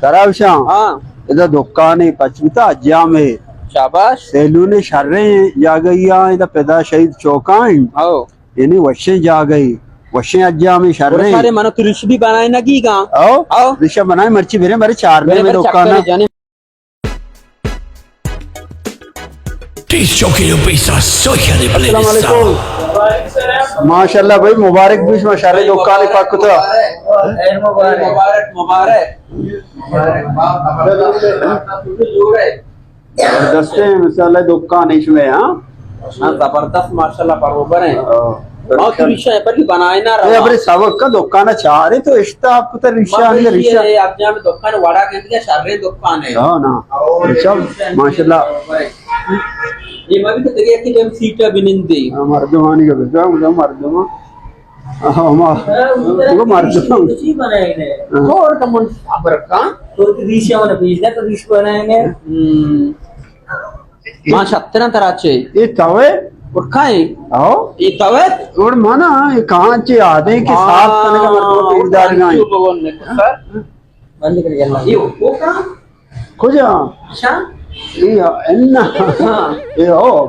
خراب شاں۔ ہاں۔ ادا دکانے پچ بوتا، حجامے۔ شاباش۔ سیلونے شریں جاگہی آں، ادا پدا شہید چوکاں۔ ہاؤ۔ یعنی وشیں جاگہی، وشیں حجامے شریں۔ سارے منا تو ریش بھی بنائے نگی گا۔ ہاؤ۔ ہاؤ۔ ریشا بنائے، مرچی برے، برے چارنے برے، میں برے دکانا۔ چکرے جانے۔ ٹیس چوکی جو پیسہ سوچا دے بلے السلام علیکم۔ ماشاءاللہ بھائی، مبارک بیش، ماشاءاللہ، دکان پاک کتا۔ خیر مبارک۔ مبارک، مبارک۔ زبردستیں، ماشاءاللہ، دکان ایش میں، ہاں؟ ہاں، زبردست، ماشاءاللہ، برابر ہیں۔ ہاں۔ ما تو ریشہ پر بنائے نہ اے رہا۔ ابرے سبق کا دکان چارے تو اشتا آپ کو تو ریشہ ما آنے ریشہ۔ اے آپ جان دکان وڑا گندگا شرے دکان ہے۔ ہاں نا۔ اور ریشہ، ریشہ ماشاءاللہ۔ یہ ما بھی تو دیکھے کہ ہم سیٹا بنندے۔ ہاں، مردمانی کا بزا، مردم۔ ہاں، ما، ہاں، وہ مردم۔ ریشہ بنائے نے۔ ہاں۔ اور کم صبر کا۔ تو ریشہ والا بیچ دے تو ریشہ بنائے نے۔ ہم۔ ما شتران ترا چے۔ اے توے؟ اور کائیں؟ آؤ۔ اے توے؟ اور مانا، اے کہاں چے آدے کہ آ، صاف کنگا مردم پیردار گائیں۔ بند کر گیا۔ اے او کا؟ کجا؟ شاں؟ اے ان۔ ہاں۔ اے او۔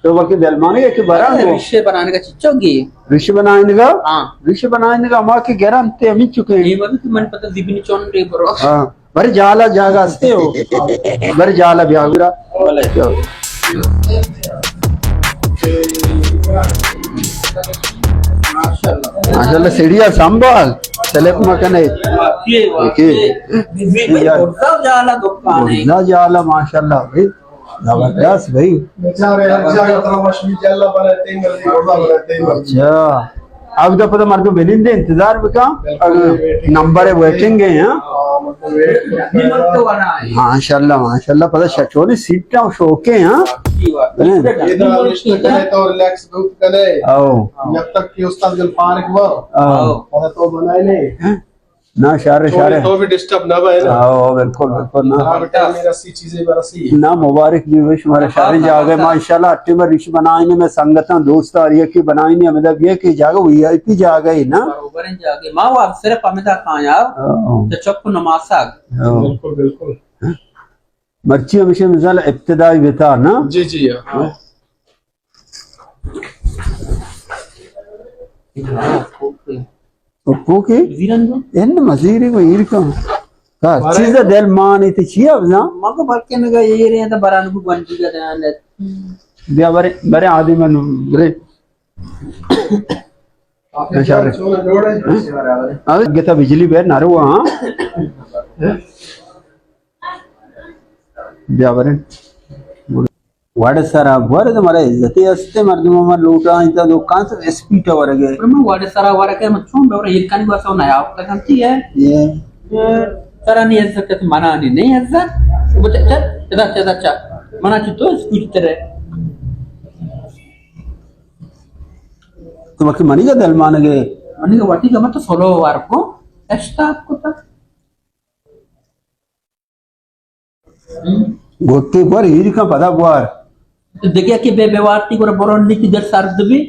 تو وقت دلمانی ہے کہ برا ہو۔ ریشے بنانے کا چچو گی۔ ریشے بنانے کا؟ ہاں۔ ریشے بنانے کا ما کہ گرم تے ہمیں چکے ہیں۔ یہ مطلب کہ من پتہ زبنی چون دے برو۔ ہاں۔ بری جالا جاگا استے ہو۔ بری جالا بیا گرا۔ ماشاءاللہ سیڑھیا سنبھال، سلپ مکنے۔ دیکھیے۔ جالا دکان ہے۔ جالا ماشاءاللہ بھائی۔ زبردست بھائی۔ بیچارے ہر جاگہ ترا وش بی جالا بنائے تے مرضی، گوڑا بنائے تے مرضی۔ اچھا۔ اب دا پتہ مردم بنندے انتظار بکا۔ بالکل، اگر ویٹنگ۔ نمبر ویٹنگ ہے، ہاں؟ ہاں، مطلب ویٹنگ۔ ماشاءاللہ، ماشاءاللہ، پتہ شچولی سیٹاں شوقیں، ہاں؟ اچھی بات ہے۔ ہیں؟ یہ تو ریلیکس بہت کرے۔ او۔ جب تک کہ استاد گل فارغ ہوا، او۔ پتہ تو بنائے نہیں۔ ہیں؟ نا، شارے، شارے۔ تو بھی ڈسٹرب نہ بھائی نا۔ ہاں، بالکل، بالکل، نا۔ ہر ٹائم میرا سی چیزیں برسی۔ نا، مبارک بھی ہوئے شمارا شارے جاگہ۔ ما انشاءاللہ اٹے میں ریش بنائیں، میں سنگتاں، دوست آ رہی ہے کہ بنائیں، ہمیں دا بھی ہے کہ جاگہ وی آئی پی جاگہ ہے نا۔ بروبریں جاگہ۔ ما وہ صرف ہمیں دا کھایا۔ ہاں۔ تو چپ نماسا۔ ہاں۔ بالکل، بالکل۔ مرچی ہمیشہ مثال ابتدائی بتا نا۔ جی، جی، ہاں۔ کوکی؟ ان مزیری کو ایر کن۔ ہر چیز دل مانی تی چیا بزاں؟ مگو بلکہ نگا ایر ہیں تا بران کو گونڈی کا دیان لیت۔ بیا برے، برے آدمی من برے۔ اشارے۔ اب گتا بجلی بیر نہ رہو، ہاں۔ بیا برے۔ وڑ سرا بور تو مارا عزت ہستے، مردم ہم لوٹا انت دکان تو اسپیٹ ورگے۔ پر من وڑ سرا ورگے، من چون بور ایر کن بس نیا وقت کنتی ہے۔ یہ۔ یہ ترا نہیں عزت ہے تو منا نہیں، نہیں عزت۔ بچ چل، چل، چل، چل۔ منا چی تو اسپیٹ ترے۔ تو وقت منی کا دل مانگے۔ منی کا وقتی کا مت سولو وار کو اشتاپ کو تا۔ گوتے بور ایر کن پدا بور۔ دگہ کہ بے بے وارتی گورا برو نیکی در سرد بی۔